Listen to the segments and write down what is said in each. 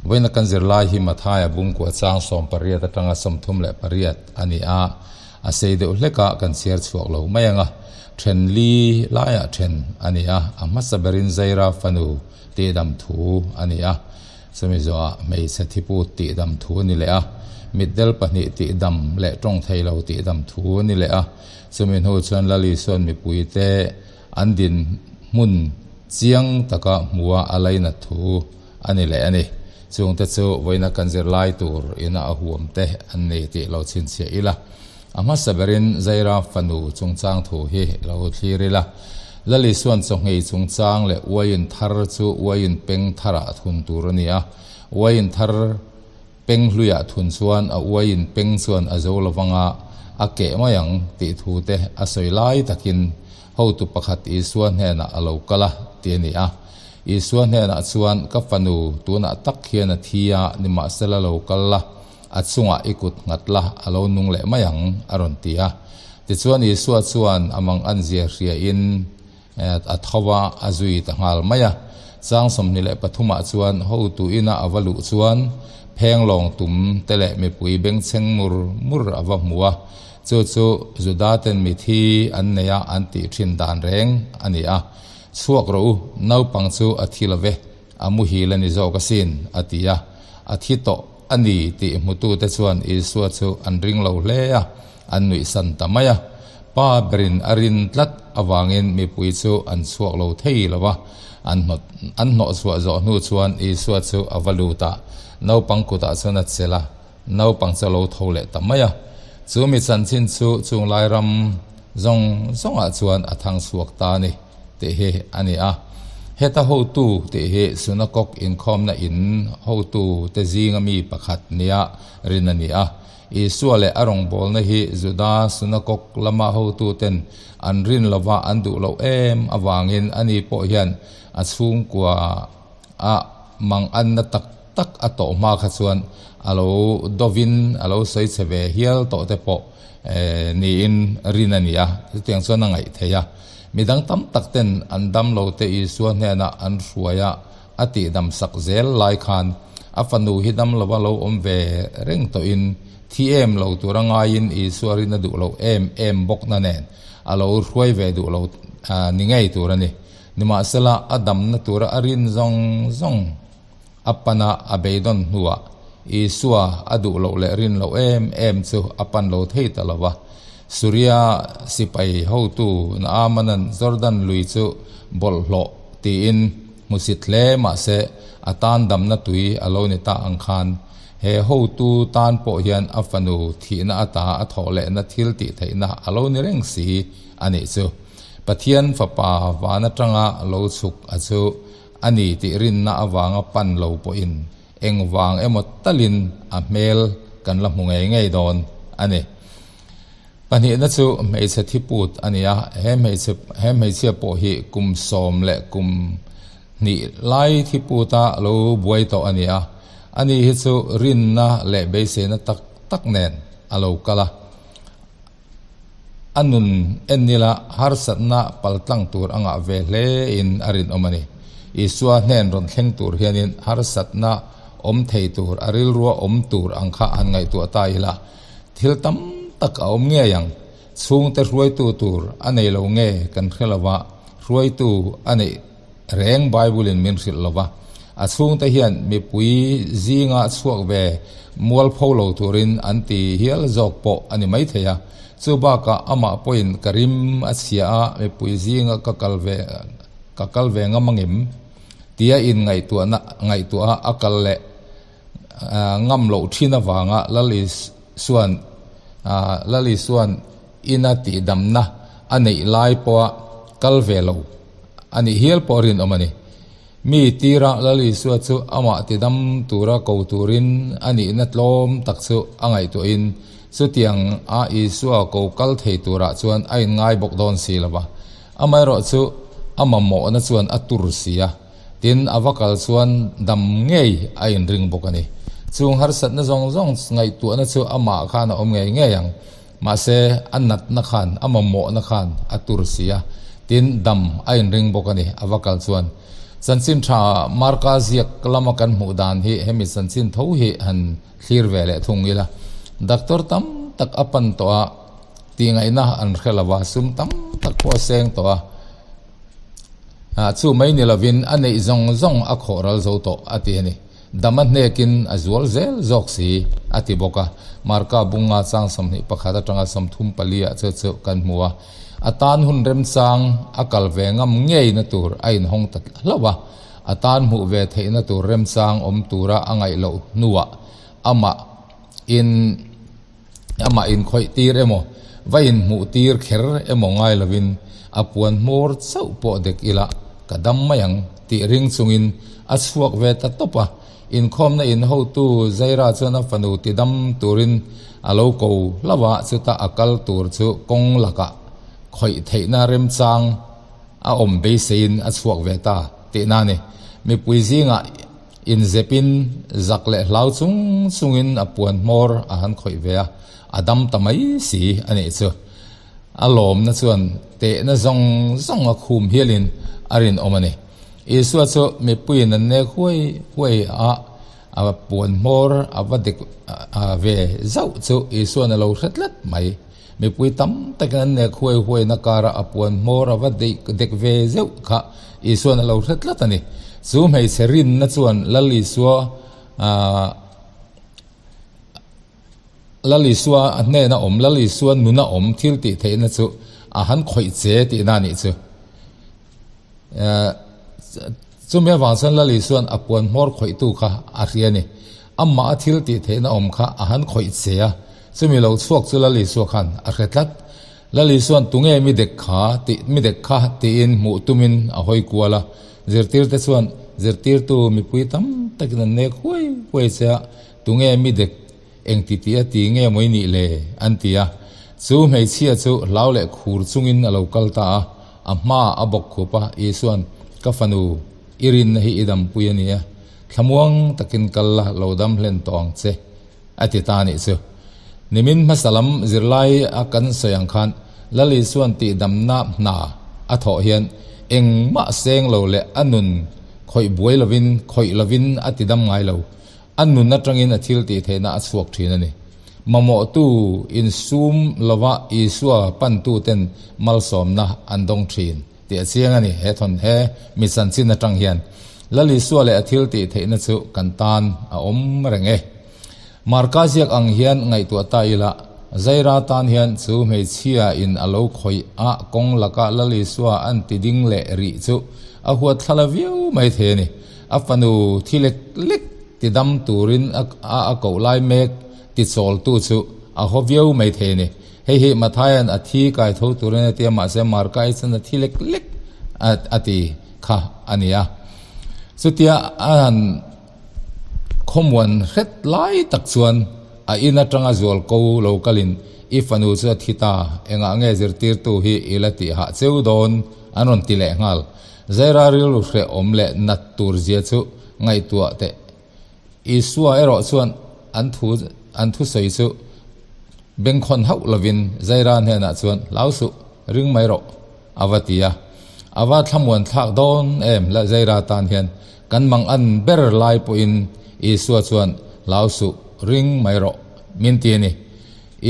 Vawiina kan zirlai hi Mathaia bungkua chang 18 atanga 38 a ni a, a sei deuh hlek a kan chhiar chhuak lo mai ang a. Then li laiah then a ni a, a hmasa berin Zaira fanu tihdam thu a ni a. Chumi zawhah hmeichhe thiput tihdam thu a ni leh a, mitdel pahnih tihdam leh tawng thei lo tihdam thu a ni leh a. Chumi hnu chuan Lal Isuan mipuite an dinhmun chiang taka hmua a lainat thu a ni leh a ni. Chungte chu vawiina kan zirlai tur ina a huam te an ni tih lo chhinchhiah ila. A hmasa berin Zaira fanu chungchang thu hi lo thlir ila. Lal Isuan chawhngei chungchang leh uaiin thar chu uaiin peng tharah thun tur a ni a. Uaiin thar peng hluiah thun chuan a uaiin peng chuan a zo lovanga a keh mai ang tih thu te a sawi lai takin hotu pakhat Isua hnenah a lo kal a ti a ni a. Isua hnenah chuan ka fanu tunah tak hian a thi a, nimahsela lo kal la, A chungah i kut nghat la, a lo nung leh mai ang, a rawn ti a. Tichuan Isua chuan a mang an zia hriain a tho a, a zui ta nghal mai a. Chang 23 ah chuan hotu ina a va luh chuan phenglawng tum te leh mipui bengchheng mur mur a va hmu a. Chu chu Juda ten mithi an nei a an tih thin dan reng a ni a. Chhuak rawh u, naupang chu a thi lo ve, A muhil a ni zawk asin, a ti a. A thi tawh a ni tih hmutute chuan Isua chu an ring lo hle a, an nuihsan ta mai a. Pa berin a rin tlat avangin mipui chu an chhuak lo thei lo va. An hnawt an hnawhchhuah zawh hnu chuan Isua chu a va lut a, naupang kutah chuan a chelh a, naupang chu a lo tho leh ta mai a. Chu mi chanchin chu chunglai ram zawng zawngah chuan a thang chhuak ta a ni. Tih hi a ni a. Heta hotu tih hi Sunakok inkhawmna in hotu te zinga mi pakhat nia rin a ni a. Isua leh a rawngbawlna hi Juda Sunakok lama hotu ten an rin lova an duh loh em avangin ani pawh hian a chhungkua a manganna tak tak a tawh hma kha chuan a lo dovin a lo sawi chhe ve hial tawh te pawh niin rin a ni a. Chutiang chuan a ngaih theih a. Midang tam tak ten an dam lo te Isua hnenah an hruai a, a tihdam sak zel lai khan a fanu hi dam lova lo awm ve reng tawhin thi em lo tura ngaiin Isua rin a duh loh em em bawkna nen a lo hruai ve duh lo ni ngei tur a ni. Nimahsela a damna tura a rin zawng zawng a pana a beidawn hnuah Isua a duh loh leh rin loh em em chu a pan lo thei ta lo va. Suria sipai hotu Naamanan Jordan lui chu bawlhhlawh tiin hmusit hle mahse a tan damna tui a lo ni ta ang khan he hotu tan pawh hian a fanu thihna ata a thawh lehna thil tih theihna a lo ni reng si a nih chu. Pathian fapa van atanga lo chhuk a chu A ni tih rinna avanga pan lo pawhin engvang emaw talin a hmel kan la hmu ngei ngei dawn a ni. Pahnihna chu hmeichhe thiput a ni a, he hmeichhe he hmeichhia pawh hi kum sawm leh kum hnih lai thiputa lo buai tawh a ni a, ani hi chu rinna leh beiseina tak tak nen a lo kal a. A nun en ila harsatna paltlang tur a ngah ve hle in a rinawm a ni. Isua hnen rawn thleng tur hianin harsatna awm thei tur, a rilrua awm tur ang kha han ngaihtuah ta ila, thil tam tak a awm ngei ang. Chhungte hruaitu tur a nei lo nge kan hre lo va, hruaitu a neih reng Bible in min hrilh lo va. A chhungte hian mipui zinga chhuak ve mualpho lo turin an ti hial zawk pawh a ni maithei a. Chu bakah amah pawhin ka rim a chhia a, mipui zinga ka kal ve ka kal ve ngam angem tia inngaihtuahna ngaihtuaha a kal leh ngam loh thin avanga Lalisuan Lalisuan ina tihdamna a neih lai pawha kal ve lo a nih hial pawh rinawm a ni. Mi tira Lal Isua chu amah tidam tura ko turin a nihna tlawm tak chu a ngaihtuahin chutiang a Isua ko kal thei turah chuan a inngai bawk dawn si lo va. Amaherawh chu a mamawhna chuan a tur si a, tin a va kal chuan dam ngei a inring bawk a ni. Chung harsatna zawng zawng ngaihtuahna chu amah khan a awm ngei ngei ang. Mahse, a natna khan, a mamawhna khan a tur si a, tin dam a inring bawk a ni, a va kal chuan. Chanchin tha Marka ziak lama kan hmuh dan hi hemi chanchin tho hi han thlir ve leh thung ila. Doctor tam tak a pan tawh a, tihngaihna an hre lo a, sum tam tak pawh a seng tawh a. Chu mai ni lovin a neih zawng zawng a khawh ral zo tawh a ti a ni. Dam a hnekin a zual zel zawk si a ti bawk a. Marka bunga chang 21 atanga 34 ah chu chu kan hmu a. A tan hun remchang a kal ve ngam ngeina tur a inhawng ta hlauh a. A tan hmuh ve theihna tur remchang awm tura a ngaih loh hnuah amah in Amah inkhawih tir emaw, va inhmuh tir kher emaw ngai lovin a puan hmawr chauh pawh dek ila ka dam mai ang tih ring chungin a chhuak ve ta tawp a. Inkhawmna in hotu Zaira chuan a fanu tidam turin a lo ko hlauh a, chutah a kal tur chu kawng lakah khawih theihna remchang a awm beiseiin a chhuak ve ta tihna a ni. Mipui zingah Inzepin zak leh hlau chung chungin a puan hmawr a han khawih ve a, a dam ta mai si a nih chu. A lawmna chuan tehna zawng zawng a khum hialin a rinawm a ni. Isua chu mipuiin an nek huai huai a, a puan hmawr a va dek ve zauh chu Isua'n a lo hre tlat mai. Mipui tam takin an nek huai huaina karah a puan hmawr a va dek ve zeuh kha Isua'n a lo hre tlat a ni. Chu hmeichhe rinna chuan Lal Isua Lal Isua a hnena awm, Lal Isua nuna awm thil tih theihna chu a han khawih che tihna a nih chu. Chumi avang chuan Lal Isua'n a puan hmawr khawihtu kha a hria a ni. Amah a thil tih theihna awm kha a han khawih che a, chumi lo chhuak chu Lal Isua khan a hre tlat. Lal Isua'n tunge mi dek kha tih mi dek kha tiin hmuh tumin a hawi kual a. Zirtirte chuan zirtirtu mipui tam takin an nek huai huai che a, tunge mi dek Engti tih a ti nge maw i nih le? an ti a. Chu hmeichhia chu hlau leh khur chungin a lo kal ta a, a hmaah a bawk khup a, Isua'n, Ka fanu, i rinna hi i dampui a ni e. Thlamuang takin kal la, lo dam hlen tawh ang che, a ti ta a nih chu. Nimin hmasa lam zirlai a kan sawi ang khan Lal Isua'n tihdamna hna a thawh hian engmah seng lo leh a nun khawih buai lovin khawih lovin a tidam ngai lo. A nun atangin a thil tih theihna a chhuak thin a ni. Mamawhtu insum lova Isua pantuten malsawmna an dawng thin tih a chiang a ni. He thawn he mi chanchin atang hian Lal Isua leh a thil tih theihna chu kan tan a awm reng e. Marka ziak ang hian ngaihtuah ta ila, Zaira tan hian chu hmeichhia in a lo khawih a kawng laka Lal Isua an ti ding leh rih chu a huat thlala viau mai thei a ni. A fanu thi lek lek ti dam turin a a koh lai mek ti chawltu chu a haw viau mai thei a ni. Hei hi Mathaia'n a thi kai tho turin a ti a, mahse Marka-i chuan a thi lek lek a ti kha a ni a. Chutia a han khawmuan hret lai tak chuan a in atanga zual ko lo kalin i fanu chu a thi ta, engah nge zirtirtu hi i la tih hah cheu dawn an rawn ti leh nghal. Zaira rilru hrehawm leh nat tur zia chu ngaihtuah teh. Isua erawh chuan an thu an thusawi chu bengkhawn hauh lovin Zaira hnenah chuan, Hlau suh, ring mai rawh, a va ti a. A va thlamuan thlak dawn em la Zaira tan hian kan mang an ber lai pawhin Isua chuan, Hlau suh, ring mai rawh, min ti a ni.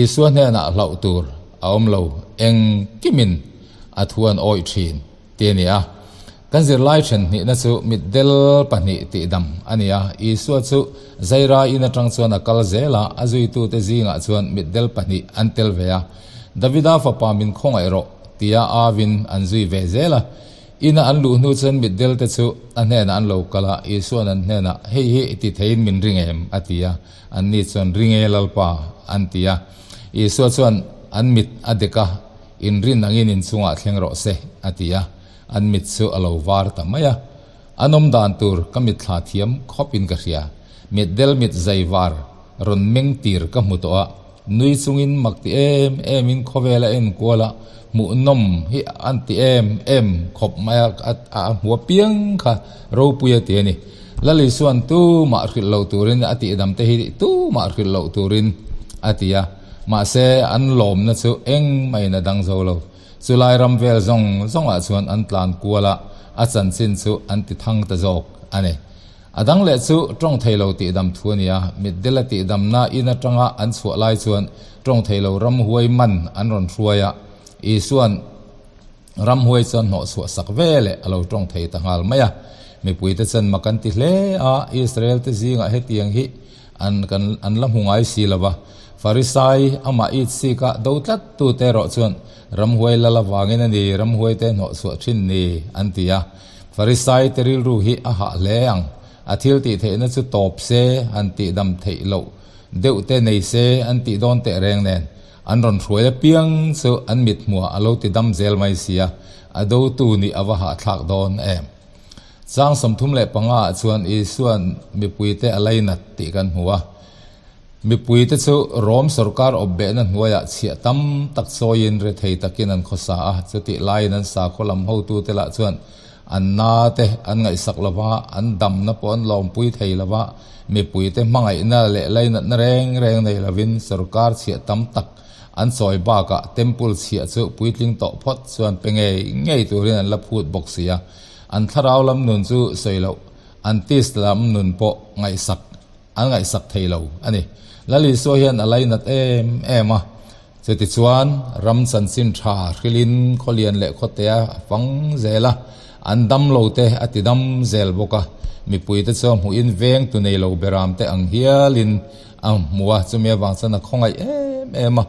Isua hnenah hlauh tur a awm lo, engkimin a thu an awih thin. Ti a ni a. Kan zirlai then hnihna chu mitdel pahnih tihdam a ni a. Isua chu Zaira in atang chuan a kal zel a, a zuitute zingah chuan mitdel pahnih an tel ve a. Davida fapa min khawngaih rawh tia avin an zui ve zel a. Ina an luh hnu chuan mitdelte chu a hnenah an lo kal a, Isua'n an hnenah, Hei hi ti theiin min ring em? a ti a. Anni chuan, Ring e Lalpa, an ti a. Isua chuan an mit a dek a. Inrin angin inchungah thleng rawh se, a ti a, an mit chu a lo var ta mai a. An awm dan tur ka mitthla thiam khawpin ka hria. Mitdel mit zai var rawn meng tir ka hmu tawh a, nui chungin mak ti em emin khawvel a en kual a, hmuhnawm hi an ti em em khawp mai a, a hmu apiang kha ropui a ti a ni. Lal Isua'n tumah hrilh lo turin a tihdam te hi tumah hrilh loh turin a ti a. Mahse, an lawmna chu engmahin a dang zo lo. Chulai ram vel zawng zawngah chuan an tlan kual a, a chanchin chu an ti thang ta zawk a ni. A dang leh chu tawng thei lo tihdam thu a ni a, mitdela tihdamna in atanga an chhuah lai chuan tawng thei lo ramhuai man an rawn hruai a, Isua'n ramhuai chuan hnawhchhuah sak ve leh a lo tawng thei ta nghal mai a. Mipuite chuan mak an ti hle a, Israel te zingah hetiang hi an kan an la hmu ngai si lo va. Farisai amah it sika do tlat tute erawh chuan ramhuai lal avangin a ni ramhuaite hnawhchhuah thin ni an ti a. Farisai te rilru hi a hah hle ang. A thil tih theihna chu tawp se, han tihdam theih loh deuh te nei se an tih dawn teh reng nen. An rawn hruai apiang chu an mit hmuah a lo ti dam zel mai sia, a dotu nih a va hahthlak dawn em. Chang 35 ah chuan Isua'n mipuite a lainat tih kan hmu a. Mipuite chu Rom sorkar awpbehna hnuaiah chhiah tam tak chawiin rethei takin an khawsa a, chutih laiin an sakhaw lam hotute lah chuan an na te an ngaihsak lo va, an damna pawh an lawmpui thei lo va, mipuite hmangaihna leh lainatna reng reng nei lovin sorkar chhiah tam tak an chawi bakah temple chhiah chu puitling tawh phawt chuan pe ngei ngei turin an la phut bawk si a, an thlarau lam nun chu sawi loh, an tist lam nun pawh ngaihsak An ngaihsak thei lo a ni. Lal Isua hian a lainat em em a. Chutichuan, ram chanchin tha hrilin khawlian leh khawtea a fang zel a, an dam lo te a ti dam zel bawk a. Mipuite chu a hmuhin veng tu nei lo beram te ang hialin a hmu a, chumi avang chuan a khawngaih em em a.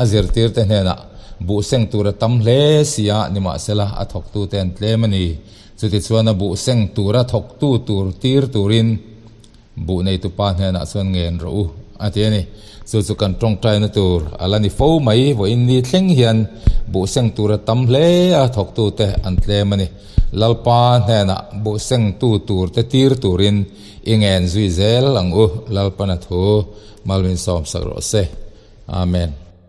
A zirtirte hnenah buh seng tur a tam hle si a, nimahsela a thawktute an tlem a ni. Chutichuan a buh seng tura thawktu tur tir turin Buh neitu pa hnenah chuan ngen rawh u, a ti a ni. Chu chu kan tawngtaina tur a la ni fo mai. Vawiin ni thleng hian buh seng tur a tam hle a, thawktute an tlem a ni. Lalpa hnenah buh sengtu turte tir turin i ngen zui zel ang u. Lalpana thu malmin sawmsak rawh se. Amen.